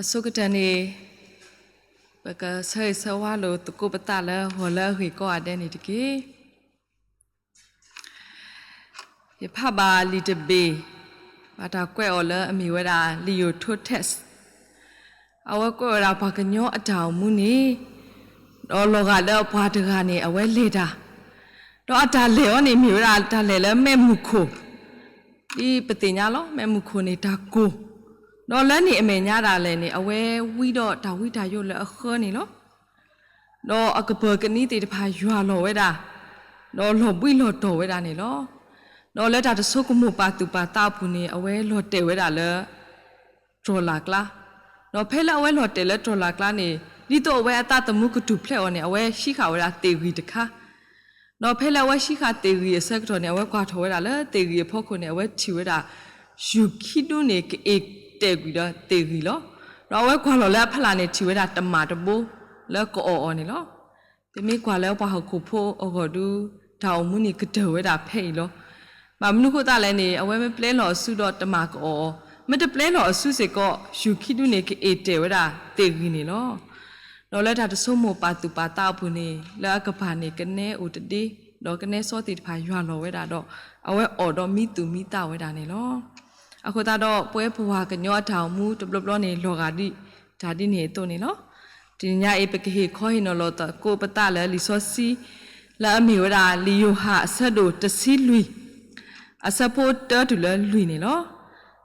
အဆိကတၢၢ်န့ၣ် ပကဆၢဂ့ၤဆၢဝါလိာ်သကိးပသးလၢဂီၤလၢအဂ့ၤကိးဂၤဒဲးန့ၣ်တက့ၢ်. ယဖးဘၣ်လံာ်တဘ့ၣ်, ဘၣ်တၢ်ကွဲးအီၤလၢအမ့ၢ်ဝဲဒၣ် Leo Totes, အဝဲကွဲးဝဲဒၣ်ပှၤကညီအတၢ်အိၣ်မူန့ၣ်, ဒီးလီၤဂာ်လၢအပှၤတဂၤန့ၣ် အဝဲလဲၤတၢ်, ဒီးအတၢ်လဲၤအီၤန့ၣ်မ့ၢ်ဝဲဒၣ်တၢ်လဲၤလၢမဲးမုၢ်ခိၣ်, ဒ်ပသ့ၣ်ညါလီၤ, မဲးမုၢ်ခိၣ်န့ၣ်တၢ်ကိၢ်, ဒီးလၢန့ၣ်အမဲာ်ညါဒၣ်လဲာ်န့ၣ် အဝဲဝံဒီးတၢ်ဝံတၢ်ယိးလၢအဃၢန့ၣ်လီၤ. ဒီးအကပၢၤကနံသ့ၣ်တဖၣ်ယွၤလီၤဝဲဒၣ်, ဒီးလီၤဘှံးလီၤတီၤဝဲဒၣ်န့ၣ်လီၤ. ဒီးလၢတၢ်တဆိကမိၣ်ပာ်သူၣ်ပာ်သးအပူၤန့ၣ် အဝဲလီၤတဲာ်ဝဲဒၣ်လၢ တြီၤလၢ်ကျါ, ဒီးဖဲလၢအဝဲလီၤတဲာ်လၢတြီၤလၢ်ကျါန့ၣ် ဒ်သိးအဝဲအသးသမူကထူၣ်ဖျဲးအီၤန့ၣ် အဝဲဟံးဃာ်ဝဲဒၣ်သ့ၣ်ဂံၢ်တခါ ဒီးဖဲလၢအဝဲဟံးဃာ်သ့ၣ်ဂံၢ်အဆၢကတီၢ်န့ၣ် အဝဲကွၢ်ထီၣ်ဝဲဒၣ်လၢသ့ၣ်ဂံၢ်အဖီခိၣ်န့ၣ် အဝဲထံၣ်ဝဲဒၣ် ယူၢ်ခံဒူန့ၣ် ကအိၣ်တဲာ်ကွံာ်ဒီးသ့ၣ်ဂံၢ်လီၤ. ဒီးအဝဲကွၢ်လီၤလၢအဖီလာ်န့ၣ် ထံၣ်ဝဲဒၣ်တမၢ်တဘိလၢကအီၣ်အီၤန့ၣ်လီၤ. ပမ့ၢ်ကွၢ်လၢပှၤဟီၣ်ခိၣ်ဖိအဂီၢ်ဒု တၢ်အိၣ်မူန့ၣ်ကတၢၢ်ဝဲဒၣ်ဖဲအံၤလီၤ. ဘၣ်မနုၤဃိသတးလဲၣ်န့ၣ် အဝဲမ့ၢ်ပျဲလီၤအစုဒီးတမၢ်ကအီၣ်အီၤ, မ့ၢ်တပျဲလီၤအစုစ့ၢ်ကီး ယူၢ်ခံဒူန့ၣ် ကအိၣ်တဲာ်ဝဲဒၣ်သ့ၣ်ဂံၢ်န့ၣ်လီၤ. ဒီးလၢတၢ်တဆိကမိၣ်ပာ်သူၣ်ပာ်သးအပူၤန့ၣ် လၢအကပၤန့ၣ် ကနဲအိၣ်တဒ့, ဒီးကနဲစီသ့ၣ်တဖၣ်ယွၤလီၤဝဲဒၣ်ဒီး အဝဲအီၣ်ဒီးမံသူၣ်မံသးဝဲဒၣ်န့ၣ်လီၤ. အဃိသတးဒီး ပဝဲပှၤကညီအတၢ်အိၣ်မူတဘျီဘျီန့ၣ် လီၤဂာ်ဒ်တၢ်ဒ်န့ၣ်အသိးန့ၣ်လီၤ. တနံၤညါအံၤ ပကဟ့ၣ်ခီဟ့ၣ်နီၤလီၤသကိးပသးလၢလံာ်စီဆှံ လၢအမ့ၢ်ဝဲဒၣ် လံာ်ယိၤဟၣ်အဆၢဒိၣ်တဆံလွံၢ် အဆၢဖိတၢတုၤလၢလွံၢ်န့ၣ်လီၤ.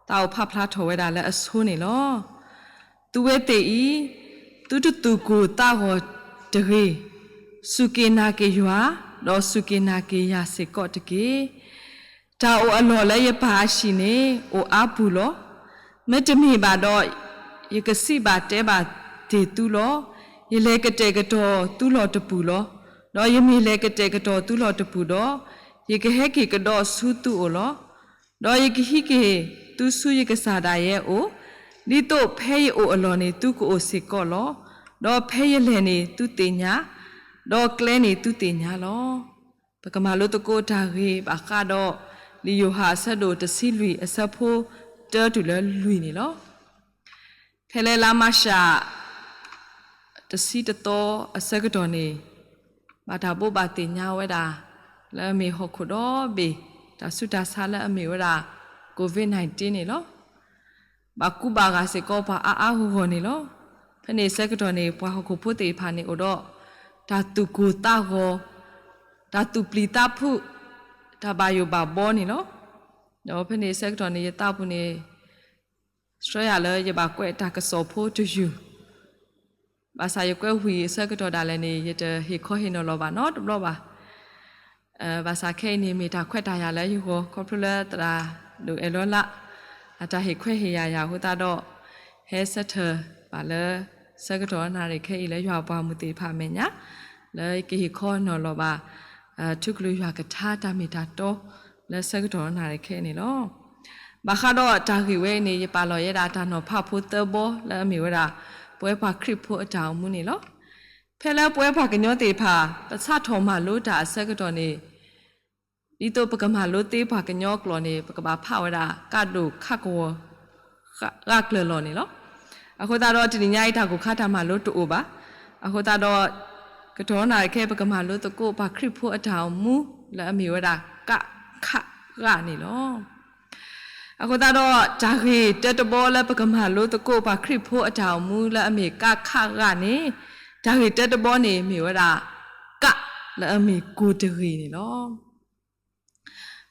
သးအိၣ်ဖးဖျါထီၣ်ဝဲဒၣ်လၢအဆိန့ၣ်လီၤ. သုဝဲသ့ၣ်အံၤ, သုတသူၣ်ကိၢ်သးဂီၤတဂ့ၤ, စူၢ်က့ၤနာ်က့ၤယွၤ, ဒီးစူၢ်က့ၤနာ်က့ၤယၤစ့ၢ်ကီးတက့ၢ်. တၢ်အိၣ်အလီၢ်လၢယပၢ်အဟံၣ်န့ၣ် အိၣ်အါပူၤလီၤ. မ့တမ့ၢ်ဘၣ်ဒီး, ယကစံးဘၣ်တဲဘၣ်တ့ၢ်သုလီၤ. ယလဲၤကတဲာ်ကတီၤသုလီၢ်တပူၤလီၤ. ဒီးယမ့ၢ်လဲၤကတဲာ်ကတီၤသုလီၢ်တပူၤဒီး, ယကဟဲက့ၤကဒီးဆူသုအိၣ်လီၤ. ဒီးယကဟံးက့ၤသုဆူယကစၢ်ဒၣ်ယဲအိၣ်, ဒ်သိးဖဲယအိၣ်အလီၢ်န့ၣ် သုကအိၣ်စ့ၢ်ကီးလီၤ. ဒီးဖဲယလဲၤန့ၣ်သုသ့ၣ်ညါ, ဒီးကျဲန့ၣ်သုသ့ၣ်ညါလီၤ. ပကမၤလိသကိးတၢ်ဂ့ၢ်ဘၣ်ဃးဒီး လံာ်ယိၤဟၣ်အဆၢဒိၣ်တဆံလွံၢ်အဆၢဖိတၢတုၤလၢလွံၢ်န့ၣ်လီၤ. ဖဲလၢလါမၤရှး တဆံတသီအဆၢကတီၢ်န့ၣ် ဘၣ်တၢ်ဘိးဘၣ်သ့ၣ်ညါဝဲဒၣ် လၢအမ့ၢ်ဟီၣ်ခိၣ်ဒီဘ့ၣ် တၢ်ဆူးတၢ်ဆါလၢအမ့ၢ်ဝဲဒၣ် COVID nineteen န့ၣ်လီၤ. ဘၣ်ကူဘၣ်ဂာ်စ့ၢ်ကီးပှၤအါအါဂီၢ်ဂီၢ်န့ၣ်လီၤ. ဖဲန့ၣ်အဆၢကတီၢ်န့ၣ် ပှၤဟီၣ်ခိၣ်ဖိသ့ၣ်တဖၣ်န့ၣ်အိၣ်ဒီး တၢ်သူၣ်ကိၢ်သးဂီၤ, တၢ်သူၣ်ပျံၤသးဖုး, တၢ်ဘၣ်ယိၣ်ဘၣ်ဘီန့ၣ်လီၤ. ဒီးဖဲန့ၣ်အဆၢကတီၢ်န့ၣ် ယသးပူၤန့ၣ် ဆှၢယၤလၢယဘၣ်ကွဲးတၢ်ကစီၣ်ဖိတယုၢ်, ဘၣ်ဆၣ်ယကွဲးဝံၤအဆၢကတီၢ်ဒၣ်လဲာ်န့ၣ် ယတဟ့ၣ်ခီဟ့ၣ်နီၤလီၤဘၣ်နီတဘျီဘၣ်. ဘၣ်ဆၣ်ခဲအံၤန့ၣ် မ့ၢ်တၢ်ခွဲးတၢ်ယာ်လၢယဂီၢ် ခီဖျိလၢသရၣ်ဒိၣ်အဲၣ်လီၤလး အတၢ်ဟ့ၣ်ခွဲးဟ့ၣ်ယာ်ယၤအဃိသတးဒီး ဟဲဆၢထၢၣ်ဘၣ်လၢ ဆၢကတီၢ်နၣ်ရံၣ်ခဲအံၤလၢယွၤအပှၤမုၢ်သ့ၣ်တဖၣ်အမဲာ်ညါ လၢယကဟ့ၣ်ခီနီၤလီၤဘၣ် ထူကလုၢ်ယွၤကထါတၢ်မ့ၢ်တၢ်တီ လၢဆၢကတီၢ်နၣ်ရံၣ်ခဲအံၤန့ၣ်လီၤ. ဘၣ်ဃးဒီးတၢ်ဂ့ၢ်ဝဲအံၤန့ၣ် ယပာ်လီၤယဲဒၣ်တၢ်နီၤဖးဖိသၢဘီလၢအမ့ၢ်ဝဲဒၣ် ပဝဲပှၤခရံာ်ဖိအတၢ်အိၣ်မူန့ၣ်လီၤ. ဖဲလၢပဝဲပှၤကညီသ့ၣ်တဖၣ် ပစးထီၣ်မၤလိတၢ်အဆၢကတီၢ်န့ၣ် ဒ်သိးပကမၤလိသ့ပှၤကညီအကျိာ်န့ၣ် ပကဘၣ်ဖးဝဲဒၣ်ကးဒိၣ်ခးကဝီၤ ဂၢ်ကျၢၤလီၤန့ၣ်လီၤ. အဃိသတးဒီးတနံၤညါအံၤတၢ်ကိၢ်ခါတၢ်မၤလိတအိၣ်ဘၣ်. အဃိသတးဒီး ကတီၢ်နၣ်ရံၣ်ခဲအံၤ ပကမၤလိသကိးပှၤခရံာ်ဖိအတၢ်အိၣ်မူလၢအမ့ၢ်ဝဲဒၣ် ကးခးဂၢ်န့ၣ်လီၤ. အဃိသတးဒီး တၢ်ဂ့ၢ်တၢတဘီလၢပကမၤလိသကိးပှၤခရံာ်ဖိအတၢ်အိၣ်မူလၢအမ့ၢ်ကးခးဂၢ်န့ၣ် တၢ်ဂ့ၢ်တၢတဘီန့ၣ်မ့ၢ်ဝဲဒၣ် ကး လၢအမ့ၢ်ကိၢ်တဂ့ၤန့ၣ်လီၤ.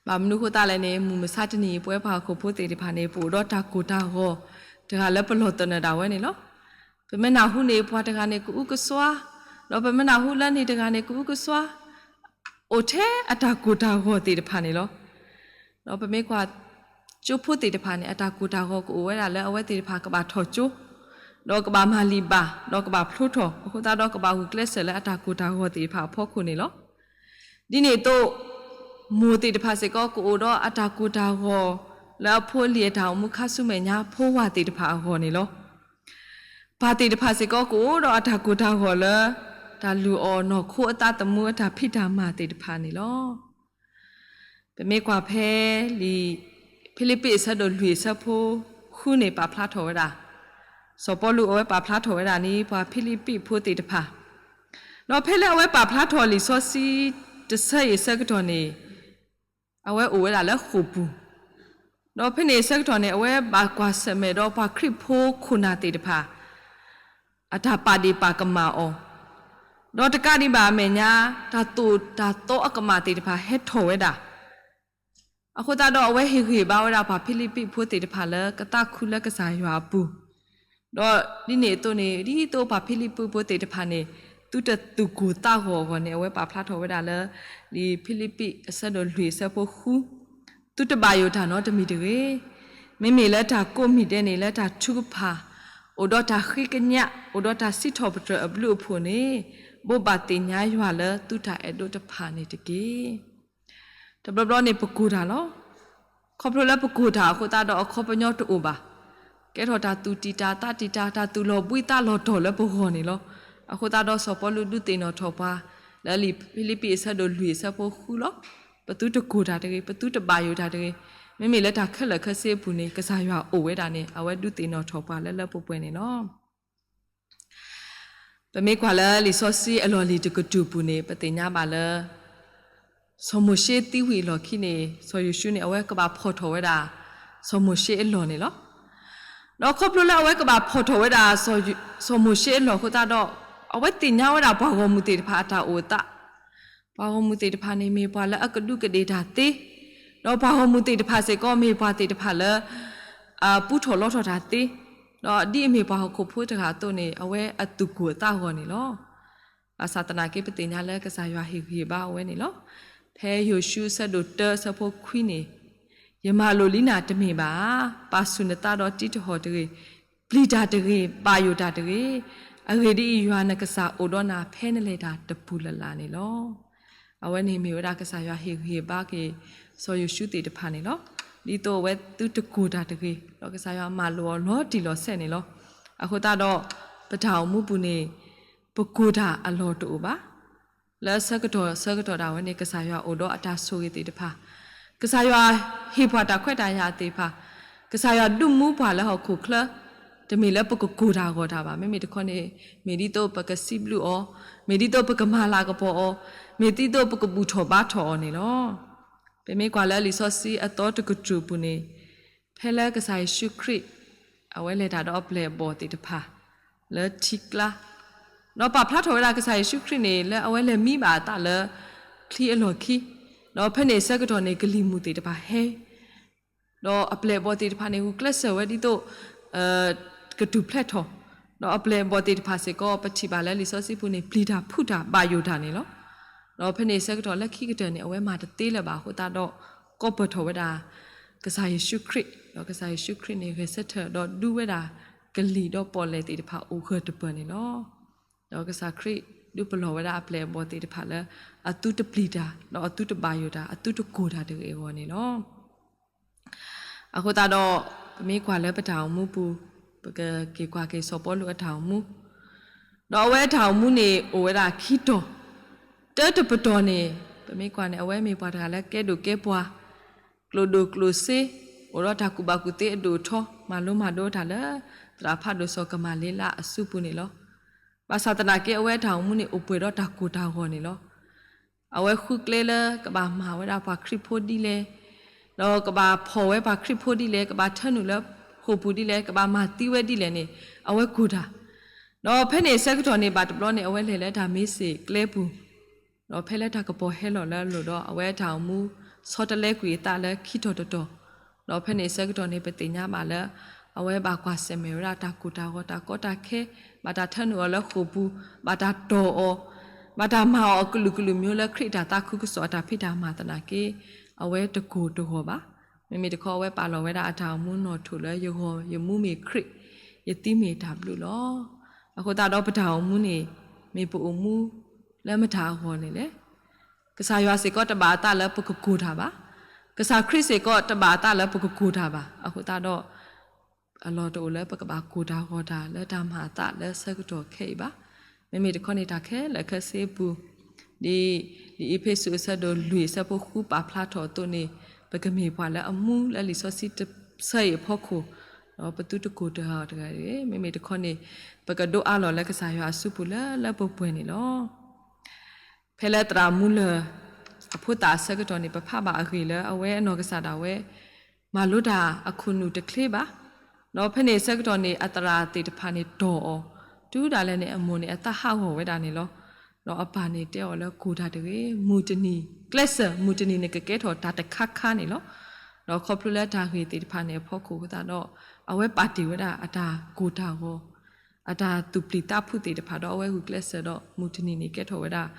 ဘၣ်မနုၤအဃိသတးလဲၣ်န့ၣ် မုၢ်မဆါတနံၤအံၤ ပဝဲပှၤဟီၣ်ခိၣ်ဖိသ့ၣ်တဖၣ်န့ၣ် ပအိၣ်ဒီးတၢ်ကိၢ်တၢ်ဂီၤ တဂၤလၢပလီၢ်သနၢၣ်ဒၣ်ဝဲန့ၣ်လီၤ. ပမ့ၢ်နၢ်ဟူန့ၣ် ပှၤတဂၤန့ၣ်ကအုကစွါ, ဒီးပမ့ၢ်နၢ်ဟူလၢန့ၣ်တဂၤန့ၣ်ကအုကစွါ, အိၣ်ထဲအတၢ်ကိၢ်တၢ်ဂီၤသ့ၣ်တဖၣ်န့ၣ်လီၤ. ဒီးပမ့ၢ်ကွၢ် ကၠိဖိသ့ၣ်တဖၣ်န့ၣ် အတၢ်ကိၢ်တၢ်ဂီၤကအိၣ်ဝဲဒၣ်လၢအဝဲသ့ၣ်တဖၣ်ကဘၣ်ထီၣ်ကၠိ, ဒီးကဘၣ်မၤလံာ်ဘၣ်, ဒီးကဘၣ်ဖျိထီၣ်, အဃိသတးဒီးကဘၣ်ဂုာ်ကျဲးစၢးလၢအတၢ်ကိၢ်တၢ်ဂီၤသ့ၣ်တဖၣ်အဖီခိၣ်န့ၣ်လီၤ. ဒ်န့ၣ်အသိး မိၢ်သ့ၣ်တဖၣ်စ့ၢ်ကီး ကအိၣ်ဒီးအတၢ်ကိၢ်တၢ်ဂီၤ လၢအဖိအလံၤအတၢ်အိၣ်မူခါဆူမဲာ်ညါ ဖိဝၤသ့ၣ်တဖၣ်အဂီၢ်န့ၣ်လီၤ. ပၢ်သ့ၣ်တဖၣ်စ့ၢ်ကီး ကအိၣ်ဒီးအတၢ်ကိၢ်တၢ်ဂီၤလၢ တၢ်လုၢ်အီၣ်နီၢ်ခိအသးသမူအတၢ်ဖံးတၢ်မၤသ့ၣ်တဖၣ်န့ၣ်လီၤ. ပမ့ၢ်ကွၢ်ဖဲလံာ် ဖံလံးပံးအဆၢဒိၣ်လွံၢ်အဆၢဖိဃုန့ၣ် ပာ်ဖျါထီၣ်ဝဲဒၣ်, စီၤပီလူးအဝဲပာ်ဖျါထီၣ်ဝဲဒၣ်န့ၣ် ပှၤဖံလံးပံးဖိသ့ၣ်တဖၣ်, ဒီးဖဲလၢအဝဲပာ်ဖျါထီၣ်လံာ်စီဆှံတဆၢအံၤအဆၢကတီၢ်န့ၣ် အဝဲအိၣ်ဝဲဒၣ်လၢဃိာ်ပူၤ, ဒီးဖဲန့ၣ်အဆၢကတီၢ်န့ၣ် အဝဲဘၣ်ကွၢ်ဆၢၣ်မဲာ်ဒီးပှၤခရံာ်ဖိခိၣ်နၢ်သ့ၣ်တဖၣ် အတၢ်ပာ်ဒ့ၣ်ပာ်ကမၣ်အီၤ, ဒီးတကးဒံးဘၣ်အမဲာ်ညါ တၢ်သိၣ်တၢ်သီအကမၣ်သ့ၣ်တဖၣ်ဟဲထီၣ်ဝဲဒၣ် အဃိသတးဒီးအဝဲဟ့ၣ်ဂံၢ်ဟ့ၣ်ဘါဝဲဒၣ်ပှၤဖံလံးပံးဖိသ့ၣ်တဖၣ်လၢကသးခုလၢကစၢ်ယွၤအပူၤ, ဒီးဒ်န့ၣ်အသိးန့ၣ် ဒ်သိးပှၤဖံလံးပံးဖိသ့ၣ်တဖၣ်န့ၣ် သုတသူၣ်ကိၢ်သးဂီၤအဂီၢ်န့ၣ် အဝဲပာ်ဖျါထီၣ်ဝဲဒၣ်လၢ လံာ်ဖံလံးပံးအဆၢဒိၣ်လွံၢ်အဆၢဖိဃု, သုတဘၣ်ယိၣ်တၢ်နီတမံၤတဂ့ၤ. မ့မ့ၢ်လၢတၢ်ကိးမံၤဒဲးန့ၣ် လၢတၢ်ထုကဖၣ် အိၣ်ဒီးတၢ်ဃ့ကညး အိၣ်ဒီးတၢ်စံးထီၣ်ပတြၢၤအဘျုးအဖှိၣ်န့ၣ် ဘိးဘၣ်သ့ၣ်ညါယွၤလၢသုတၢ်အဲၣ်ဒိးတဖၣ်န့ၣ်တက့ၢ်. တဘျီဘျီန့ၣ် ပကိၢ်တၢ်လီၤ. ခီဖျိလၢပကိၢ်တၢ်အဃိသတးဒီးအခီပညီတအိၣ်ဘၣ်. ကဲထီၣ်တၢ်သူၣ်တံၢ်တၢ်သးတံၢ်တၢ် တၢ်သူၣ်လီၤဘှံးသးလီၤတီၤလၢပဂီၢ်န့ၣ်လီၤ. အဃိသတးဒီးစီၤပီလူးဒုးသ့ၣ်နီၣ်ထီၣ်ပှၤ လၢလံာ်ဖံလံးပံးအဆၢဒိၣ်လွံၢ်အဆၢဖိဃုလီၤ. ပသုတကိၢ်တၢ်တဂ့ၤ, ပသုတဘၣ်ယိၣ်တၢ်တဂ့ၤ. မ့မ့ၢ်လၢတၢ်ခဲလၢာ်ခဲဆ့အပူၤန့ၣ် ကစၢ်ယွၤအိၣ်ဝဲဒၣ်န့ၣ် အဝဲဒုးသ့ၣ်နီၣ်ထီၣ်ပှၤလၢလၢပှဲၤပှဲၤန့ၣ်လီၤ. ပမ့ၢ်ကွၢ်လၢလံာ်စီဆှံအလီၢ်လံၤတကတြူၢ်ပူၤန့ၣ် ပသ့ၣ်ညါဘၣ်လၢ စီၤမိၤၡ့သံဝံၤအလီၢ်ခံန့ၣ် စီၤယိၤၡူန့ၣ် အဝဲကဘၣ်ဖီၣ်ထီၣ်ဝဲဒၣ် စီၤမိၤၡ့အလီၢ်န့ၣ်လီၤ. ဒီးခီဖျိလၢအဝဲကဘၣ်ဖီၣ်ထီၣ်ဝဲဒၣ် စီၤမိၤၡ့အလီၢ်အဃိသတးဒီး အဝဲသ့ၣ်ညါဝဲဒၣ်ပှၤဂီၢ်မုၢ်သ့ၣ်တဖၣ်အတၢ်အိၣ်အသး ပှၤဂီၢ်မုၢ်သ့ၣ်တဖၣ်န့ၣ် မ့ၢ်ပှၤလၢအကဒူးကဒ့ၣ်တၢ်သ့, ဒီးပှၤဂီၢ်မုၢ်သ့ၣ်တဖၣ်စ့ၢ်ကီး မ့ၢ်ပှၤသ့ၣ်တဖၣ်လၢ အပူထီၣ်လီထီၣ်တၢ်သ့, ဒီးဒ်အမ့ၢ်ပှၤဟီၣ်ခိၣ်ဖိတဂၤအသိးန့ၣ် အဝဲအသူၣ်ကိၢ်အသးဂီၤန့ၣ်လီၤ. ဘၣ်ဆၣ်သနာ်က့ ပသ့ၣ်ညါလၢကစၢ်ယွၤဟ့ၣ်ဂံၢ်ဟ့ၣ်ဘါအဝဲန့ၣ်လီၤ. ဖဲယိၤၡူအဆၢဒိၣ်တၢအဆၢဖိခွံန့ၣ်, ယမၤလိာ်လံနၤတမ့ၢ်ဘၣ်ဧါ, ပာ်ဆူၣ်နသးဒီးတံးတဟီၣ်တဂ့ၤ, ပျံၤတၢ်တဂ့ၤ, ဘၣ်ယိၣ်တၢ်တဂ့ၤ, အဂ့ၢ်ဒ်အံၤ, ယွၤနကစၢ်အိၣ်ဒီးနၤဖဲနလဲၤတၢ်တပူၤလၢ်လၢ်န့ၣ်လီၤ. အဝဲန့ၣ်မ့ၢ်ဝဲဒၣ်ကစၢ်ယွၤဟ့ၣ်ဂံၢ်ဟ့ၣ်ဘါက့ၤ စီၤယိၤၡူသ့ၣ်တဖၣ်န့ၣ်လီၤ. ဒ်သိးအဝဲသုတကိၢ်တၢ်တဂ့ၤ, ဒီးကစၢ်ယွၤမၤလိာ်အီၤလီၤတံၢ်လီၤဆဲးန့ၣ်လီၤ. အဃိသတးဒီး ပတၢ်အိၣ်မူပူၤန့ၣ် ပကိၢ်တၢ်အလီၢ်တအိၣ်ဘၣ်. လၢဆၢကတီၢ်ဆၢကတီၢ်ဒၣ်ဝဲန့ၣ် ကစၢ်ယွၤအိၣ်ဒီးအတၢ်ဆိၣ်ဂ့ၤသ့ၣ်တဖၣ်, ကစၢ်ယွၤဟ့ၣ်ပှၤတၢ်ခွဲးတၢ်ယာ်သ့ၣ်တဖၣ်, ကစၢ်ယွၤဒုးမူပှၤလၢဟီၣ်ခိၣ်ချၢ, တမ့ၢ်လၢပကကိၢ်တၢ်ဂီၤတၢ်ဘၣ်. မ့မ့ၢ်တခီန့ၣ် မ့ၢ်ဒ်သိးပကစံးဘျုးအီၤ, မ့ၢ်ဒ်သိးပကမၤလၤကပီၤအီၤ, မ့ၢ်ဒ်သိးပကဘူၣ်ထီၣ်ဘါထီၣ်အီၤန့ၣ်လီၤ. ပမ့ၢ်ကွၢ်လၢလံာ်စီဆှံအသီတကတြူၢ်ပူၤန့ၣ်, ဖဲလၢကစၢ်ယ့ၣ်ၡူးခရံာ် အဝဲလဲၤတၢ်ဒီးအပျဲၢ်အဘီၣ်သ့ၣ်တဖၣ် လၢထံကျါ, ဒီးပာ်ဖျါထီၣ်ဝဲဒၣ်ကစၢ်ယ့ၣ်ၡူးခရံာ်န့ၣ် လၢအဝဲလဲၤမံဘၣ်အသးလၢချံအလီၢ်ခံ, ဒီးဖဲန့ၣ်အဆၢကတီၢ်န့ၣ် ကလံၤမုၢ်သ့ၣ်တဖၣ်ဟဲ ဒီးအပျဲၢ်အဘီၣ်သ့ၣ်တဖၣ်န့ၣ် ဂုာ်ကျဲးစၢးဝဲဒ်သိး ကထူၣ်ဖျဲးထီၣ်, ဒီးအပျဲၢ်အဘီၣ်သ့ၣ်တဖၣ်စ့ၢ်ကီး ပထံၣ်ဘၣ်လၢလံာ်စီဆှံပူၤန့ၣ် ပျံၤတၢ်ဖုးတၢ်ဘၣ်ယိၣ်တၢ်န့ၣ်လီၤ. ဒီးဖဲန့ၣ်အဆၢကတီၢ်လၢခံကတၢၢ်န့ၣ် အဝဲမၤတသ့လၢၤဘၣ်အဃိသတးဒီး ကိးပၢၢ်ထီၣ်ဝဲဒၣ် ကစၢ်ယ့ၣ်ၡူးခရံာ်, ဒီးကစၢ်ယ့ၣ်ၡူးခရံာ်န့ၣ် ဂဲၤဆၢထၢၣ်ဒီးဒုးဝဲဒၣ်ကလံၤဒီးပီၣ်လဲၣ်သ့ၣ်တဖၣ်အိၣ်ဂၢၢ်တပၢၢ်န့ၣ်လီၤ. ဒီးကစၢ်ခရံာ်ဒုးပလီၢ်ဝဲဒၣ်အပျဲၢ်အဘီၣ်သ့ၣ်တဖၣ်လၢ အသုတပျံၤတၢ်, ဒီးအသုတဘၣ်ယိၣ်တၢ်, အသုတကိၢ်တၢ်တဂ့ၤအဂီၢ်န့ၣ်လီၤ. အဃိသတးဒီး ပမ့ၢ်ကွၢ်လၢပတၢ်အိၣ်မူပူၤ, ပကက့ၤကွၢ်က့ၤစီၤပီလူးအတၢ်အိၣ်မူ, ဒီးအဝဲအတၢ်အိၣ်မူန့ၣ် အိၣ်ဝဲဒၣ်ခံတီၤ, တၢတပတီၢ်န့ၣ် ပမ့ၢ်ကွၢ်န့ၣ် အဝဲမ့ၢ်ပှၤတဂၤလၢကဲဒိၣ်ကဲပှၢ်, ကျိၣ်ဒိၣ်ကျိၣ်စ့, အိၣ်ဒီးတၢ်ကူၣ်ဘၣ်ကူၣ်သ့အဒိၣ်အထီ, မၤလိမၤဒိးတၢ်လၢ သရၣ်ဖးဒိၣ်စီၤကမၤလ့လးအစုပူၤန့ၣ်လီၤ. ဘၣ်ဆၣ်သနာ်က့ အဝဲအတၢ်အိၣ်မူန့ၣ် အိၣ်ပှဲၤဒီးတၢ်ကိၢ်တၢ်ဂီၤန့ၣ်လီၤ. အဝဲဃုကျဲလၢကဘၣ်မၤဝဲဒၣ်ပှၤခရံာ်ဖိဒ်လဲၣ်, ဒီးကဘၣ်ဖီၣ်ဝဲပှၤခရံာ်ဖိဒ်လဲၣ်, ကဘၣ်ထၢနုာ်လၢဃိာ်ပူၤဒ်လဲၣ်, ကဘၣ်မၤသံဝဲဒ်လဲၣ်န့ၣ် အဝဲကိၢ်တၢ်. ဒီးဖဲန့ၣ်အဆၢကတီၢ်န့ၣ် ဘၣ်တဘျီန့ၣ် အဝဲလဲၤလၢတၢ်မ့ၢ်စ့ၣ်ကျဲပူၤ, ဒီးဖဲလၢတၢ်ကပီၤဟဲလီၤလၢအလိၤဒီး အဝဲအတၢ်အိၣ်မူ ဆီတလဲကွံာ်အသးလၢခံတီၤတတီၤ, ဒီးဖဲန့ၣ်အဆၢကတီၢ်န့ၣ် ပသ့ၣ်ညါဘၣ်လၢ အဝဲဘၣ်ကွၢ်ဆၢၣ်မဲာ်ဝဲဒၣ်တၢ်ကိၢ်တၢ်ဂီၤ တၢ်ကီတၢ်ခဲ, ဘၣ်တၢ်ထၢနုာ်အီၤလၢဃိာ်ပူၤ, ဘၣ်တၢ်တီၢ်အီၤ, ဘၣ်တၢ်မၤအီၤအကလုာ်ကလုာ်မံၤလၢခရံာ်အတၢ်သးခုကစီၣ်အတၢ်ဖံးတၢ်မၤသနာ်က့ အဝဲတကိၢ်တဂီၤဘၣ်. မ့မ့ၢ်တခီ အဝဲပာ်လီၤဝဲဒၣ်အတၢ်အိၣ်မူနီၣ်ထိၣ်လၢယဂီၢ်ယမူမ့ၢ်ခရံာ်, ယသံမ့ၢ်တၢ်ဘျုးလီၤ. အဃိသတးဒီးပတၢ်အိၣ်မူန့ၣ် မ့ၢ်ပအိၣ်မူလၢမတၤအဂီၢ်န့ၣ်လဲၣ်. ကစၢ်ယွၤစ့ၢ်ကီးတဘၣ်အသးလၢပကကိၢ်တၢ်ဘၣ်. ကစၢ်ခရံာ်စ့ၢ်ကီးတဘၣ်အသးလၢပကကိၢ်တၢ်ဘၣ်. အဃိသတးဒီး အလီၢ်တအိၣ်လၢပကဘၣ်ကိၢ်တၢ်ဂီၤတၢ်လၢတၢ်မၤအသးလၢဆၢကတီၢ်ခဲအံၤဘၣ်. မ့မ့ၢ်တခီန့ၣ် တၢ်ခဲလၢာ်ခဲဆ့အပူၤ, ဒ်လံာ်အ့းဖ့းစူးအဆၢဒိၣ်လွံၢ်အဆၢဖိဃုပာ်ဖျါထီၣ်အသိးန့ၣ် ပကမ့ၢ်ပှၤလၢအမူလၢလံာ်စီဆှံတဆၢအံၤအဖီခိၣ်, ဒီးပသုတကိၢ်တၢ်ဂီၤတဂ့ၤ, မ့မ့ၢ်တခီန့ၣ် ပကဒိးအါလီၤလၢကစၢ်ယွၤအစုပူၤလၢလၢပှဲၤပှဲၤန့ၣ်လီၤ. ဖဲလၢသရၣ်မူလၢၢ်အဖိသၣ်အဆၢကတီၢ်န့ၣ် ပဖးဘၣ်အဂ့ၢ်လၢအဝဲအနီၢ်ကစၢ်ဒၣ်ဝဲ မၤလိတၢ်အခိၣ်နူာ်တချ့ဘၣ်. ဒီးဖဲန့ၣ်အဆၢကတီၢ်န့ၣ် အသရၣ်သ့ၣ်တဖၣ်န့ၣ်တီၢ်အီၤ, တုၤဒၣ်လဲာ်န့ၣ် အမိၢ်န့ၣ်အသးဟးဂီၤဝဲဒၣ်န့ၣ်လီၤ. ဒီးအပၢ်န့ၣ်တဲအီၤလၢကိၢ်တၢ်တဂ့ၤ, မုၢ်တနံၤ ကျဲးစၢး မုၢ်တနံၤန့ၣ်ကကဲထီၣ်တၢ်တခါခါန့ၣ်လီၤ. ဒီးခီဖျိလၢတၢ်ဂ့ၢ်သ့ၣ်တဖၣ်န့ၣ်အဖီခိၣ်အဃိသတးဒီး အဝဲပာ်တ့ၢ်ဝဲဒၣ်အတၢ်ကိၢ်တၢ်ဂီၤ အတၢ်သူၣ်ပျံၤသးဖုးသ့ၣ်တဖၣ်ဒီး အဝဲဂုာ်ကျဲးစၢးဒီး မုၢ်တနံၤန့ၣ်ကဲထီၣ်ဝဲဒၣ်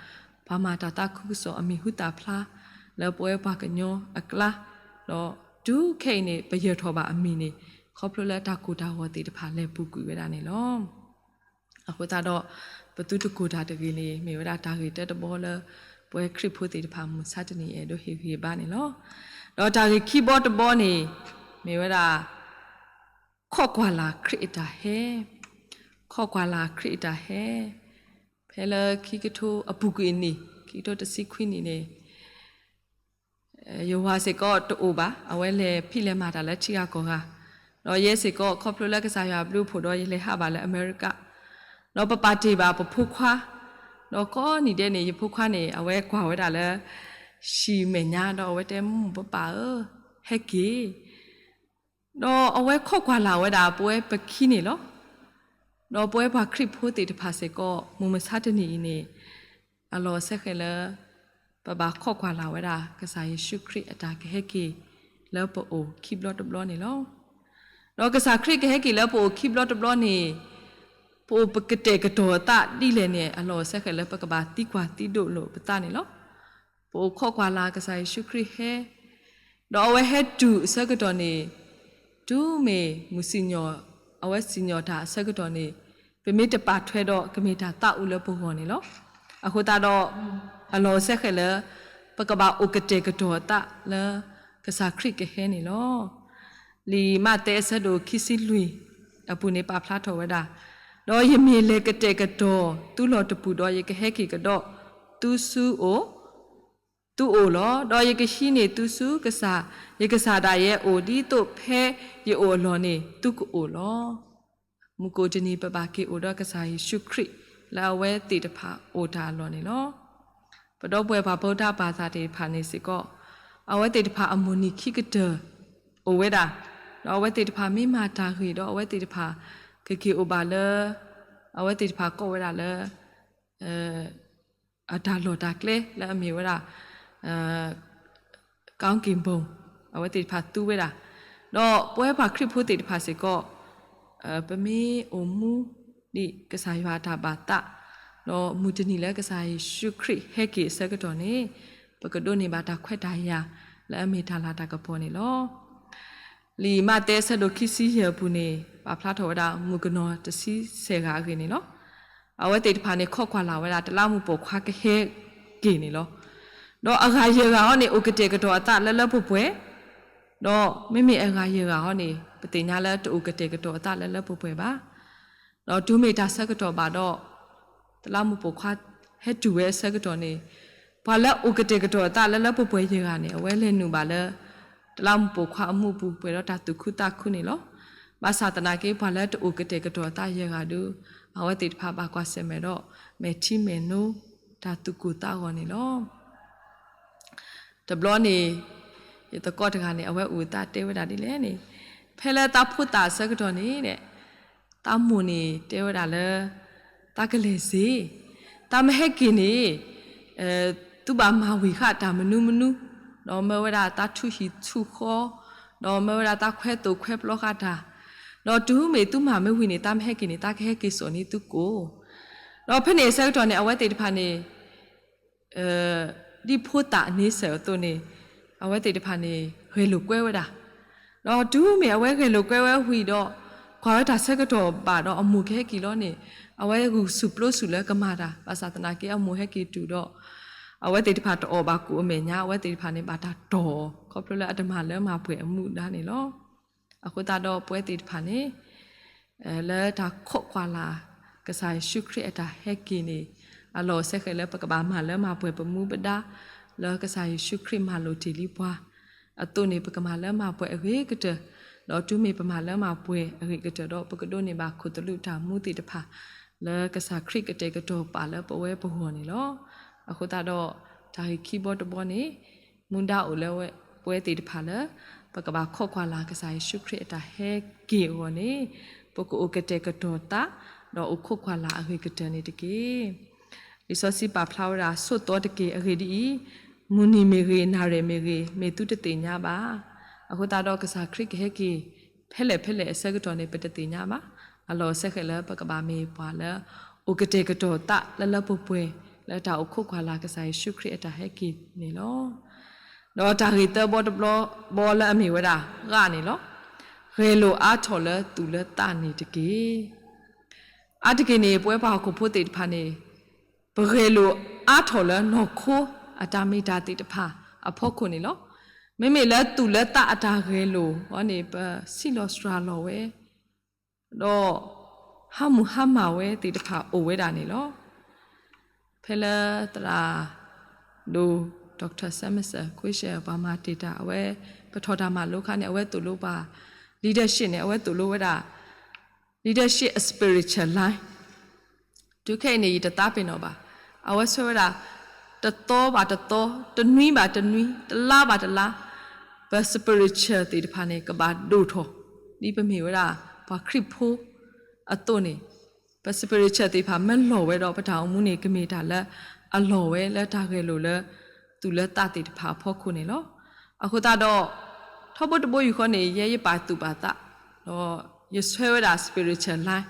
ပှၤမၤတၢ်သးခုကစီၣ်အမံၤဟူသၣ်ဖျါ လၢပဝဲပှၤကညီအကျါ, ဒီးတုၤခဲအံၤန့ၣ် ပယၢၤထီၣ်ဘၣ်အမံၤန့ၣ် ခီဖျိလၢတၢ်ကိၢ်တၢ်ဂီၤသ့ၣ်တဖၣ်လဲၤပူၤကွံာ်ဝဲဒၣ်န့ၣ်လီၤ. အဃိသတးဒီး ပသုတကိၢ်တၢ်တဂ့ၤန့ၣ် မ့ၢ်ဝဲဒၣ်တၢ်ဂ့ၢ်တၢတဘီလၢ ပဝဲခရံာ်ဖိသ့ၣ်တဖၣ်မုၢ်မဆါတနံၤအံၤအဲၣ်ဒိးဟ့ၣ်ဂံၢ်ဘါန့ၣ်လီၤ. ဒီးတၢ်ဂ့ၢ်ခံဘီတဘီန့ၣ် မ့ၢ်ဝဲဒၣ် ခိးကွၢ်လၢ်ခရံာ်အတၢ်ဟဲ, ခိးကွၢ်လၢ်ခရံာ်အတၢ်ဟဲ, ဖဲလၢခံကထိအပူၤကွံာ်အနံၣ် ခံကထိတဆံခွံနံၣ်န့ၣ် ယဝၤစ့ၢ်ကီးတအိၣ်ဘၣ်, အဝဲလဲၤဖံးလဲၤမၤတၢ်လၢထံဂၤကီၢ်ဂၤ, ဒီးယဲစ့ၢ်ကီးခီဖျိလၢကစၢ်ယွၤအဘျုးအဖှိၣ်ဒီး ယလဲၤဟးဘၣ်လၢအမဲရကၤ, ဒီးပပာ်တ့ၢ်ဘၣ်ပဖိခွါ, ဒီးကိးနံၤဒဲးန့ၣ် ယဖိခွါန့ၣ် အဝဲကွၢ်ဝဲဒၣ်လၢ ဟံၣ်မဲာ်ညါ ဒီးအဝဲတဲ မိၢ်ပၢ်ဧၢ, ဟဲက့ၤ ဒီးအဝဲခိးကွၢ်လၢ်ဝဲဒၣ်ပဝဲပခံန့ၣ်လီၤ. ဒီးပဝဲပှၤခရံာ်ဖိသ့ၣ်တဖၣ်စ့ၢ်ကီး မုၢ်မဆါတနံၤအံၤန့ၣ် အလီၢ်စဲဃဲးလၢ ပဘၣ်ခိးကွၢ်လၢ်ဝဲဒၣ် ကစၢ်ယ့ၣ်ၡူးခရံာ်အတၢ်ကဟဲက့ၤလၢပအိၣ်ခံဘျီတဘျီန့ၣ်လီၤ. ဒီးကစၢ်ခရံာ်ကဟဲက့ၤလၢပအိၣ်ခံဘျီတဘျီန့ၣ် ပအိၣ်ပကတဲာ်ကတီၤအသးဒ်လဲၣ်န့ၣ် အလီၢ်စဲဃဲးလၢပကဘၣ်သံကွၢ်သံဒိးလိာ်ပသးန့ၣ်လီၤ. ပအိၣ်ခိးကွၢ်လၢ်ကစၢ်ယ့ၣ်ၡူးခရံာ်ဟဲ, ဒီးအဝဲဟဲတုၤအဆၢကတီၢ်န့ၣ် တုၤမ့ၢ်မုၢ်စံၣ်ညီၣ် အဝဲစံၣ်ညီၣ်တၢ်အဆၢကတီၢ်န့ၣ် ပမ့ၢ်တပာ်ထွဲဒီးကမ့ၢ်တၢ်သးအုးလၢပဂီၢ်န့ၣ်လီၤ. အဃိသတးဒီး အလီၢ်စဲဃဲးလၢ ပကဘၣ်အိၣ်ကတဲာ်ကတီၤအသးလၢ ကစၢ်ခရံာ်ကဟဲန့ၣ်လီၤ. လံာ်မးသဲအဆၢဒိၣ်ခံဆံလွံၢ်အပူၤန့ၣ် ပာ်ဖျါထီၣ်ဝဲဒၣ်, ဒီးယမ့ၢ်လဲၤကတဲာ်ကတီၤသုလီၢ်တပူၤဒီး ယကဟဲက့ၤကဒီးသုဆူအအိၣ်, သုအိၣ်လီၤ. ဒီးယကဟံးန့ၢ်သုဆူကစၢ်, ယကစၢ်ဒၣ်ယဲအအိၣ် ဒ်သိးဖဲယအိၣ်အလီၢ်န့ၣ် သုကအိၣ်လီၤ. မုၢ်ကိၣ်တနံၤ ပဘၣ်က့ၤအိၣ်ဒီးကစၢ်ယ့ၣ်ၡူးခရံာ် လၢအဝဲသ့ၣ်တဖၣ်အိၣ်တၢ်အလီၢ်န့ၣ်လီၤ. ပဒီပုၢ်ဝဲၢ်ပှၤဖုတၢ်ပာ်သးသ့ၣ်တဖၣ်န့ၣ်စ့ၢ်ကီး အဝဲသ့ၣ်တဖၣ်အမိၢ်နံၤခံကတၢၢ်အိၣ်ဝဲဒၣ်, ဒီးအဝဲသ့ၣ်တဖၣ်မ့ၢ်မၤတၢ်ဂ့ၤဒီး အဝဲသ့ၣ်တဖၣ်ကက့ၤအိၣ်ဘၣ်လၢ အဝဲသ့ၣ်တဖၣ်ကိးဝဲဒၣ်လၢ အတၢ်လီၢ်တၢ်ကျဲလၢအမ့ၢ်ဝဲဒၣ် ကီက့ၤဘိၣ် အဝဲသ့ၣ်တဖၣ်သူဝဲဒၣ်, ဒီးပဝဲပှၤခရံာ်ဖိသ့ၣ်တဖၣ်စ့ၢ်ကီး ပမ့ၢ်အိၣ်မူဒ်ကစၢ်ယွၤအတၢ်ဘၣ်သး, ဒီးမုၢ်တနံၤလၢကစၢ်ယ့ၣ်ၡူးခရံာ်ဟဲက့ၤအဆၢကတီၢ်န့ၣ် ပကဒိးန့ၢ်ဘၣ်တၢ်ခွဲးတၢ်ယာ်လၢအမ့ၢ်တၢ်လၤတၢ်ကပီၤန့ၣ်လီၤ. လံာ်မးသဲအဆၢဒိၣ်ခံဆံယဲၢ်အပူၤန့ၣ် ပာ်ဖျါထီၣ်ဝဲဒၣ်မုၣ်ကနီၤတဆံဆဲးဂၤအဂ့ၢ်န့ၣ်လီၤ. အဝဲသ့ၣ်တဖၣ်န့ၣ် ခိးကွၢ်လၢ်ဝဲဒၣ် တလးမူးပိာ်ခွါကဟဲက့ၤန့ၣ်လီၤ. ဒီးအဂၤယဲၢ်ဂၤဟီန့ၣ် အိၣ်ကတဲာ်ကတီၤအသးလၢလၢပှဲၤပှဲၤ, ဒီးမ့မ့ၢ်အဂၤယဲၢ်ဂၤဟီန့ၣ် ပသ့ၣ်ညါလၢတအိၣ်ကတဲာ်ကတီၤအသးလၢလၢပှဲၤပှဲၤဘၣ်. ဒီးတုၤမ့ၢ်တၢ်ဆၢကတီၢ်ဘၣ်ဒီး တလးမူးပိာ်ခွါဟဲတုၤဝဲအဆၢကတီၢ်န့ၣ် ပှၤလၢအိၣ်ကတဲာ်ကတီၤအသးလၢလၢပှဲၤပှဲၤယဲၢ်ဂၤန့ၣ် အဝဲလဲၤနုာ်ဘၣ်လၢ တလးမူးပိာ်ခွါအမူးအပူၤ ပှဲၤဒီးတၢ်သူၣ်ခုသးခုန့ၣ်လီၤ. ဘၣ်ဆၣ်သနာ်က့ ပှၤလၢတအိၣ်ကတဲာ်ကတီၤအသးယဲၢ်ဂၤဒီး အဝဲသ့ၣ်တဖၣ်ဘၣ်ကွၢ်ဆၢၣ်မဲာ်ဒီး မဲာ်ထံမဲာ်နိ တၢ်သူၣ်ကိၢ်သးဂီၤန့ၣ်လီၤ. တဘျီန့ၣ် ယသကိးတဂၤန့ၣ် အဝဲအုၣ်အသးတဲဝဲဒၣ်ဒ်လဲၣ်န့ၣ်, ဖဲလၢသးဖိသၣ်အဆၢကတီၢ်န့ၣ် သးမိၢ်န့ၣ်တဲဝဲဒၣ်လၢ သးကလဲၤစ့, သးမ့ၢ်ဟဲက့ၤန့ၣ် သုဘၣ်မၤဝံၤဃာ်တၢ်မနုၤမနုၤ, ဒီးမၢဝဲဒၣ်သးထူဟံၣ်ထူဃီ, ဒီးမၢဝဲဒၣ်သးခွဲသိၣ်ခွဲပျီဃာ်တၢ်, ဒီးတုၤမ့ၢ်သုမၤမ့ၢ်ဝံၤန့ၣ် သးမ့ၢ်ဟဲက့ၤန့ၣ် သးကဟဲက့ၤစိာ်န့ၢ်သုကိၣ်. ဒီးဖဲန့ၣ်အဆၢကတီၢ်န့ၣ် အဝဲသ့ၣ်တဖၣ်န့ၣ် ဒ်ဖိသၣ်အန့ဆၢၣ်အသိးန့ၣ် အဝဲသ့ၣ်တဖၣ်န့ၣ် ဂဲၤလိာ်ကွဲဝဲဒၣ်. ဒီးတုၤမ့ၢ်အဝဲဂဲၤလိာ်ကွဲဝဲဝံၤဒီး ကွၢ်ဝဲတၢ်ဆၢကတီၢ်ဘၣ်ဒီးအမိၢ်ကဟဲက့ၤလီၤန့ၣ် အဝဲဂုာ်ဆူၣ်ပျိဆူၣ်လၢကမၤတၢ်, ဘၣ်ဆၣ်သနာ်က့အမိၢ်ဟဲက့ၤတုၤဒီး အဝဲသ့ၣ်တဖၣ်တအီၣ်ဘၣ်ကိၣ်အမဲာ်ညါ, အဝဲသ့ၣ်တဖၣ်န့ၣ် ဘၣ်တၢ်တီၢ်အီၤ ခီဖျိလၢအတမၤလၢမၤပှဲၤအမူဒါန့ၣ်လီၤ. အဃိသတးဒီးပဝဲသ့ၣ်တဖၣ်န့ၣ် လၢတၢ်ခိးကွၢ်လၢ် ကစၢ်ယ့ၣ်ၡူးခရံာ်အတၢ်ဟဲက့ၤန့ၣ် အလီၢ်အိၣ်စဲဃဲးလၢပကဘၣ်မၤလၢမၤပှဲၤပမူပဒါ လၢကစၢ်ယ့ၣ်ၡူးခရံာ်မၤလိာ်တ့ၢ်လံပှၤအသိးန့ၣ် ပကမၤလၢမၤပှဲၤအဂ့ၤကတၢၢ် ဒီးတုၤမ့ၢ်ပမၤလၢမၤပှဲၤအဂ့ၤကတၢၢ်ဒီး ပကဒိးန့ၢ်ဘၣ်ခိၣ်သလုးတၢ်မူသ့ၣ်တဖၣ် လၢကစၢ်ခရံာ်ကတဲာ်ကတီၤပာ်လၢပဝဲပဂီၢ်န့ၣ်လီၤ. အဃိသတးဒီး တၢ်ဂ့ၢ်ခံဘီတဘီန့ၣ် မူဒါအိၣ်လၢပဝဲသ့ၣ်တဖၣ်လၢ ပကဘၣ်ခိးကွၢ်လၢ်ကစၢ်ယ့ၣ်ၡူးခရံာ်အတၢ်ဟဲက့ၤအဂီၢ်န့ၣ် ပကအိၣ်ကတဲာ်ကတီၤသး ဒီးအိၣ်ခိးကွၢ်လၢ်အဂ့ၤကတၢၢ်န့ၣ်တက့ၢ်. လံာ်စီဆှံပာ်ဖျါဝဲဒၣ် ဆိးသီတက့ၢ်. အဂ့ၢ်ဒ်အံၤ, မုၢ်နံၤမ့ၢ်ဂ့ၤ, နၣ်ရံၣ်မ့ၢ်ဂ့ၤ, မ့ၢ်သုတသ့ၣ်ညါဘၣ်. အဃိသတးဒီး ကစၢ်ခရံာ်ကဟဲက့ၤ ဖဲလဲၣ်ဖဲလဲၣ်အဆၢကတီၢ်န့ၣ် ပတသ့ၣ်ညါဘၣ်. အလီၢ်အိၣ်စ့ၢ်ကီးလၢပကဘၣ်မ့ၢ်ပှၤလၢ အိၣ်ကတဲာ်ကတီၤသးလၢလၢပှဲၤပှဲၤ လၢတၢ်အိၣ်ခိးကွၢ်လၢ်ကစၢ်ယ့ၣ်ၡူးခရံာ်အတၢ်ဟဲက့ၤန့ၣ်လီၤ. ဒီးတၢ်ဂ့ၢ်သၢဘီတဘီလၢအမ့ၢ်ဝဲဒၣ် ဂန့ၣ်လီၤ. ဂဲၤလိာ်အါထီၣ်လၢသူၣ်လၢသးန့ၣ်တက့ၢ်. အါတက့ၢ်န့ၣ် ပဝဲပှၤဟီၣ်ခိၣ်ဖိသ့ၣ်တဖၣ်န့ၣ် ပဂဲၤလိာ်အါထီၣ်လၢနီၢ်ခိအတၢ်မ့ၢ်တၢ်သ့ၣ်တဖၣ်အဖီခိၣ်န့ၣ်လီၤ. မ့မ့ၢ်လၢသူၣ်လၢသးအတၢ်ဂဲၤလိာ်အံၤန့ၣ် ပဆံးလီၤစှၤလီၤဝဲ ဒီးဟါမူဟါမၢ်ဝဲသ့ၣ်တဖၣ်အိၣ်ဝဲဒၣ်န့ၣ်လီၤ. ဖဲလၢသရၣ်ဒိၣ် Doctor Samuel Quishie ပှၤမၤတ့ၢ်တၢ် အဝဲ ပထီၣ်တၢ်မၤလိအခါန့ၣ် အဝဲသိၣ်လိပှၤ leadership န့ၣ် အဝဲသိၣ်လိဝဲဒၣ် leadership အ spiritual line တုၤခဲအံၤန့ၣ် ယတသးပ့ၤနီၣ်ဘၣ်. အဝဲဆၢဝဲဒၣ် တသီဘၣ်တသီ, တနွံဘၣ်တနွံ, တလါဘၣ်တလါ, ပ spiritual သ့ၣ်တဖၣ်န့ၣ် ကဘၣ်ဒိၣ်ထီၣ် ဒ်ပမ့ၢ်ဝဲဒၣ် ပှၤခရံာ်ဖိအသိးန့ၣ်, ပ spiritual သ့ၣ်တဖၣ်မ့ၢ်လီၤဝဲဒီး ပတၢ်အိၣ်မူန့ၣ် ကမ့ၢ်တၢ်လၢအလီၤဝဲလၢတၢ်ဂဲၤလိာ်လၢ သူၣ်လၢသးသ့ၣ်တဖၣ်အဖီခိၣ်န့ၣ်လီၤ. အဃိသတးဒီး ထီဘိတဘိယူၢ်ဃီန့ၣ် ယဲယပာ်သူၣ်ပာ်သး, ဒီးယဆၢဝဲဒၣ် spiritual line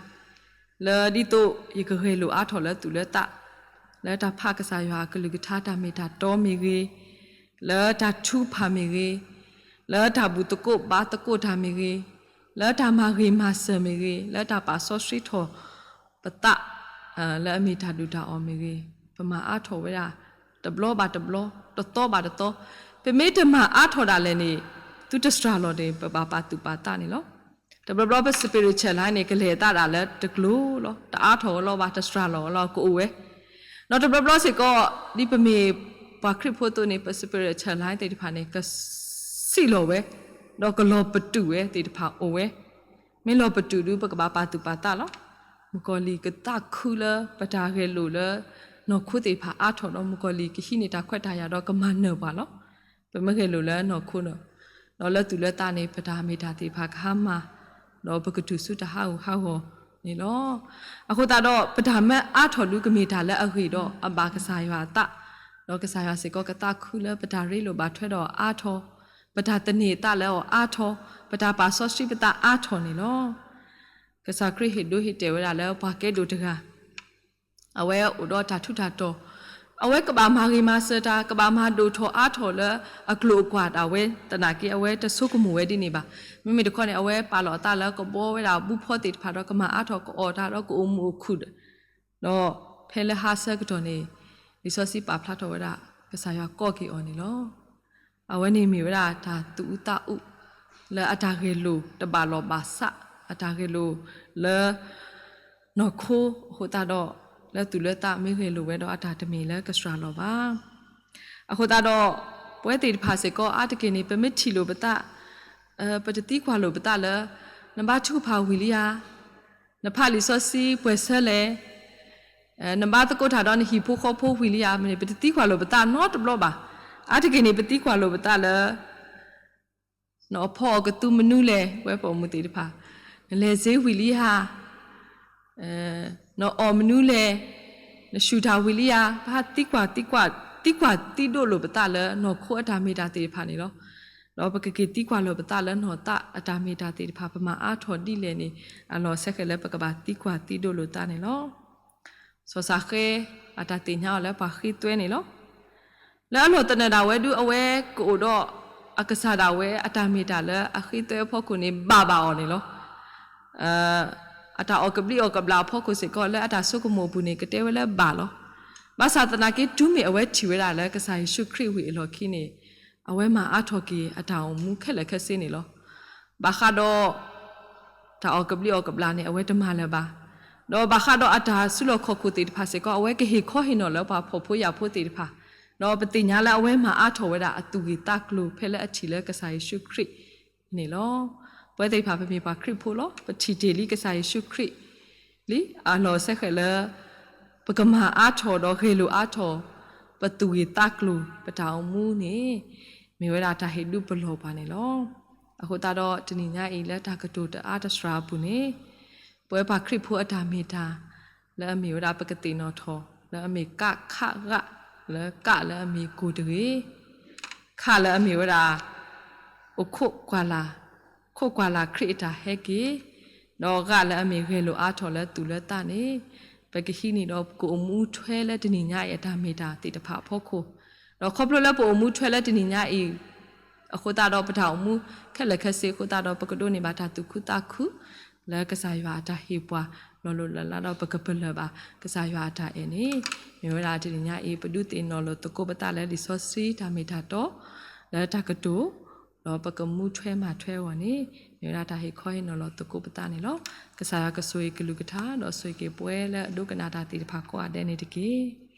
လၢဒ်သိးယကဂဲၤလိာ်အါထီၣ်လၢသူၣ်လၢသး, လၢတၢ်ဖးကစၢ်ယွၤအကလုၢ်ကထါတၢ်မ့ၢ်တၢ်တီမ့ၢ်ဂ့ၤ, လၢတၢ်ထုကဖၣ်မ့ၢ်ဂ့ၤ, လၢတၢ်ဘူၣ်သကိးဘါသကိးတၢ်မ့ၢ်ဂ့ၤ, လၢတၢ်မၤဂ့ၤမၤစၢၤမ့ၢ်ဂ့ၤ, လၢတၢ်ပာ်စီဆှံထီၣ်ပသး လၢအမ့ၢ်တၢ်ဒုၣ်တၢ်အီၣ်မ့ၢ်ဂ့ၤ, ပမၤအါထီၣ်ဝဲဒၣ် တဘျီဘၣ်တဘျီ, တသီဘၣ်တသီ, ပမ့ၢ်တမၤအါထီၣ်ဒၣ်လဲာ်န့ၣ် သုတစှၤလီၤန့ၣ် ပဘၣ်ပာ်သူၣ်ပာ်သးန့ၣ်လီၤ. တဘျီဘျီပ spiritual line န့ၣ် ကလဲၤသးဒၣ်လၢတကျိၤလီၤ. တအါထီၣ်ဝဲလီၤဘၣ်, တစှၤလီၤဝဲလီၤ, ကအိၣ်ဝဲ, ဒီးတဘျီဘျီစ့ၢ်ကီး ဒ်ပမ့ၢ်ပှၤခရံာ်ဖိအသိးန့ၣ် ပ spiritual line သ့ၣ်တဖၣ်န့ၣ် ကဆံးလီၤဝဲ, ဒီးကလီၤပတုာ်ဝဲသ့ၣ်တဖၣ်အိၣ်ဝဲ, မ့ၢ်လီၤပတုာ်ဒုး ပကဘၣ်ပာ်သူၣ်ပာ်သးလီၤ. မုၣ်ကီၤလံၢ်ကသးခုလၢပတၢ်ဂဲၤလိာ်လၢ နီၢ်ခိသ့ၣ်တဖၣ်အါထီၣ်ဒီး မုၣ်ကီၤလံၢ်ကဟံးန့ၢ်တၢ်ခွဲးတၢ်ယာ်ဒီးကမၤနၢၤပှၤလီၤ. ပမ့ၢ်ဂဲၤလိာ်လၢနီၢ်ခိဒီး ဒီးလၢသူၣ်လၢသးန့ၣ် ပတၢ်မ့ၢ်တၢ်သ့ၣ်တဖၣ်ကဟါမၢ်, ဒီးပကတုၤဆူတၢ်ဟးဂူာ်ဟးဂီၤန့ၣ်လီၤ. အဃိသတးဒီး ပတၢ်မ့ၢ်အါထီၣ်ဒုးကမ့ၢ်တၢ်လၢအဂ့ၤဒီးအဘၣ်ကစၢ်ယွၤအသး, ဒီးကစၢ်ယွၤစ့ၢ်ကီးကသးခုလၢပတၢ်ရ့လိာ်ဘၣ်ထွဲဒီးအါထီၣ်, ပတၢ်သန့ၤအသးလၢအီၤအါထီၣ်, ပတၢ်ပာ်စီဆှံပသးအါထီၣ်န့ၣ်လီၤ. ကစၢ်ခရံာ်ဟ့ၣ်ဒိဟ့ၣ်တဲာ်ဝဲဒၣ်လၢပှၤကဲဒိၣ်တဂၤ အဝဲအိၣ်ဒီးတၢ်ထူးတၢ်တီၤ, အဝဲကဘၣ်မၤဂ့ၤမၤစၢၤတၢ်, ကဘၣ်မၤဒိၣ်ထီၣ်အါထီၣ်လၢအကျိၤအကွာ်ဒၣ်ဝဲသနာ်က့ အဝဲတဆိကမိၣ်ဝဲဒ်န့ၣ်ဘၣ်. မ့မ့ၢ်တခီန့ၣ် အဝဲပာ်လီၤအသးလၢကဘှီဝဲဒၣ်ဘူၣ်ဖီသ့ၣ်တဖၣ်ဒီး ကမၤအါထီၣ်ကအီၣ်တၢ်ဒီးကအိၣ်မုာ်အိၣ်ခုၣ်ဒီး ဒီးဖဲလၢဟါဆၢကတီၢ်န့ၣ် လံာ်စီဆှံပာ်ဖျါထီၣ်ဝဲဒၣ် ကစၢ်ယွၤကိးက့ၤအီၤန့ၣ်လီၤ. အဝဲန့ၣ်မ့ၢ်ဝဲဒၣ်တၢ်သူၣ်အုးသးအုး လၢအတၢ်ဂဲၤလိာ်တဘၣ်လီၢ်ဘၣ်စး, အတၢ်ဂဲၤလိာ်လၢနီၢ်ခိအဃိသတးဒီး လၢသူၣ်လၢသးမ့ၢ်ဂဲၤလိာ်ဝဲဒီးအတၢ်တမ့ၢ်လၢကစှၤလီၤဘၣ်. အဃိသတးဒီး ပဝဲသ့ၣ်တဖၣ်စ့ၢ်ကီးအါတက့ၢ်န့ၣ် ပမ့ၢ်ထံၣ်လိာ်ပသး, ပတသံကွၢ်လိာ်ပသးလၢ နဘါထုကဖၣ်ဝံၤလံဧါ, နဖးလံာ်စီဆှံပှဲၤဆၢလဲၣ်, နဘါသကိးတၢ်ဒီးနဟံၣ်ဖိဃီဖိဝံၤလံဧါ, မ့ၢ်န့ၣ် ပတသံကွၢ်လိာ်ပသးနီတဘျီဘၣ်. အါတက့ၢ်န့ၣ် ပသံကွၢ်လိာ်ပသးလၢ နအီၣ်ဖီအီၣ်ကသူမနုၤလဲၣ်, ဝဲပအိၣ်မူသ့ၣ်တဖၣ်, နလဲၤစ့ဝံၤလံဧါ, နအီၣ်မနုၤလဲၣ်, နဆူၣ်တၢ်ဝံၤလံဧါ, ပဟးသံကွၢ်, သံကွၢ်သံဒိးလိာ်ပသးလၢနီၢ်ခိအတၢ်မ့ၢ်တၢ်သ့ၣ်တဖၣ်န့ၣ်လီၤ. ဒီးပကက့ၤသံကွၢ်လိာ်ပသးလၢနီၢ်သးအတၢ်မ့ၢ်တၢ်သ့ၣ်တဖၣ် ပမၤအါထီၣ်ဒ်လဲၣ်န့ၣ် အလီၢ်စ့ၢ်ကီးလၢပကဘၣ်သံကွၢ်သံဒိးလိာ်သးန့ၣ်လီၤ. စီၤၡၤဃဲ အတၢ်သ့ၣ်ညါအီၤလၢပှၤဃ့သွဲန့ၣ်လီၤ. လၢအလီၢ်သနၢၣ်ဒၣ်ဝဲဒုး အဝဲကအိၣ်ဒီးအကစၢ်ဒၣ်ဝဲ အတၢ်မ့ၢ်တၢ်လၢအဃ့သွဲအဖီခိၣ်န့ၣ် ဘၣ်ဘၣ်အီၤန့ၣ်လီၤ. အတၢ်အီၣ်ကဘျံးအီၣ်ကဘျၣ်အဖီခိၣ်စ့ၢ်ကီး လၢအတၢ်ဆိကမိၣ်အပူၤန့ၣ် ကတဲဝဲလၢဘၣ်လီၤ. ဘၣ်ဆၣ်သနာ်က့ တုၤမ့ၢ်အဝဲထံၣ်ဝဲဒၣ်လၢကစၢ်ယ့ၣ်ၡူးခရံာ်ဝံၤအလီၢ်ခံန့ၣ် အဝဲမၤအါထီၣ်က့ၤအတၢ်အိၣ်မူခဲလၢာ်ခဲဆ့န့ၣ်လီၤ. ဘၣ်ဃးဒီး တၢ်အီၣ်ကဘျံးအီၣ်ကဘျၣ်န့ၣ် အဝဲတမၤလၢၤဘၣ်. ဒီးဘၣ်ဃးဒီးအတၢ်စုလီၢ်ခီၣ်ခိၣ်သ့ၣ်တဖၣ်စ့ၢ်ကီး အဝဲကဟ့ၣ်ခီဟ့ၣ်နီၤလၢပှၤဖှီၣ်ဖိယာ်ဖိသ့ၣ်တဖၣ်, ဒီးပသ့ၣ်ညါလၢအဝဲမၤအါထီၣ်ဝဲဒၣ်အသူၣ်ဂ့ၢ်သးကျိၤဖဲလၢအထံၣ်လၢကစၢ်ယ့ၣ်ၡူးခရံာ်န့ၣ်လီၤ. ပဝဲသ့ၣ်တဖၣ်ပမ့ၢ်ပှၤခရံာ်ဖိလီၤ. ပထံၣ်တ့ၢ်လံကစၢ်ယ့ၣ်ၡူးခရံာ်လံအလီၢ်စဲဃဲးလၢ ပကမၤအါထီၣ်ဒီးဂဲၤလိာ်အါထီၣ် ပသူၣ်ဂ့ၢ်သးကျိၤ ပတၢ်အိၣ်မူန့ၣ် မ့ၢ်ဝဲဒၣ်တၢ်ဟ့ၣ်ဒုးပလီၢ်ပှၤန့ၣ်လီၤ. အဃိသတးဒီးတနံၤညါအံၤလၢတၢ်ကတိၤတအါတစှၤအပူၤန့ၣ် ပဝဲပှၤခရံာ်ဖိအတၢ်မ့ၢ်တၢ် လၢအမ့ၢ်ဝဲဒၣ်ပကသ့ၣ်နီၣ်ထီၣ် လၢအမ့ၢ်က ခ ဂ လၢကလၢအမ့ၢ်ကိၢ်တဂ့ၤ, ခလၢအမ့ၢ်ဝဲဒၣ် အိၣ်ခိးကွၢ်လၢ်, ခိးကွၢ်လၢ်ခရံာ်အတၢ်ဟဲက့ၤ, ဒီးဂလၢအမ့ၢ်ဂဲၤလိာ်အါထီၣ်လၢသူၣ်လၢသးန့ၣ် ပကဟံးန့ၢ်ဒီးပကအိၣ်မူထွဲလၢတနံၤညါအံၤအတၢ်မ့ၢ်တၢ်သ့ၣ်တဖၣ်အဖီခိၣ်, ဒီးခီဖျိလၢပအိၣ်မူထွဲလၢတနံၤညါအံၤ အဃိသတးဒီးပတၢ်အိၣ်မူခဲလၢာ်ခဲဆ့အဃိသတးဒီး ပကဒိးန့ၢ်ဘၣ်တၢ်သူၣ်ခုသးခု လၢကစၢ်ယွၤအတၢ်ဟ့ၣ်ပှၤ လီၤလိၢ်လီၤလးဒီးပကပလၢၢ်ဘၣ် ကစၢ်ယွၤအတၢ်အဲၣ်န့ၣ် မ့ၢ်ဝဲဒၣ်တနံၤညါအံၤ ပဒုးသ့ၣ်နီၣ်လိာ်သကိးပသးလၢလံာ်စီဆှံတၢ်မ့ၢ်တၢ်တီ လၢတၢ်ကတိၤ ဒီးပကမူထွဲမၤထွဲအဂီၢ်န့ၣ် မ့ၢ်ဝဲဒၣ်တၢ်ဟ့ၣ်ခီဟ့ၣ်နီၤလီၤသကိးပသးန့ၣ်လီၤ. ကစၢ်ယွၤကဆိၣ်ဂ့ၤကလုၢ်ကထါ ဒီးဆိၣ်ဂ့ၤက့ၤပဝဲလၢအဒိကနၣ်တၢ်သ့ၣ်တဖၣ်ကိးဂၤဒဲးန့ၣ်တက့ၢ်.